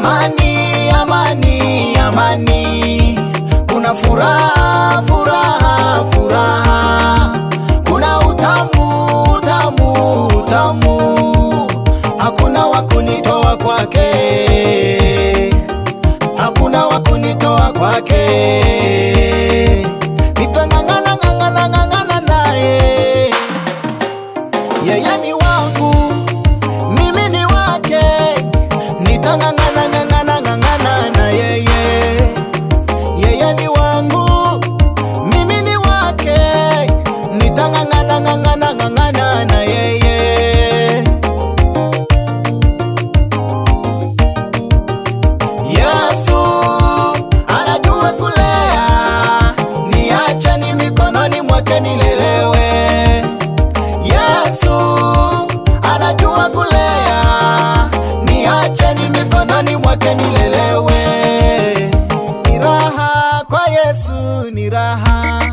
Amani, amani, amani, kuna furaha, furaha, furaha, kuna utamu, utamu, utamu, hakuna wa kunitoa kwake, hakuna wa kunitoa kwake. Nitang'ang'ana, ng'ang'ana, ng'ang'ana naye, yeye ni wangu, mimi ni wake, nitang'ang'ana, ng'ang'ana, ng'ang'ana na yeye. Yeye ni wangu, mimi ni wake, nitang'ang'ana, ng'ang'ana, ng'ang'ana na yeye. Yesu anajua kulea, niacheni mikononi mwake nilelewe. Yesu anajua kulea, niacheni mikononi mwake nilelewe. Ni raha kwa Yesu, ni raha.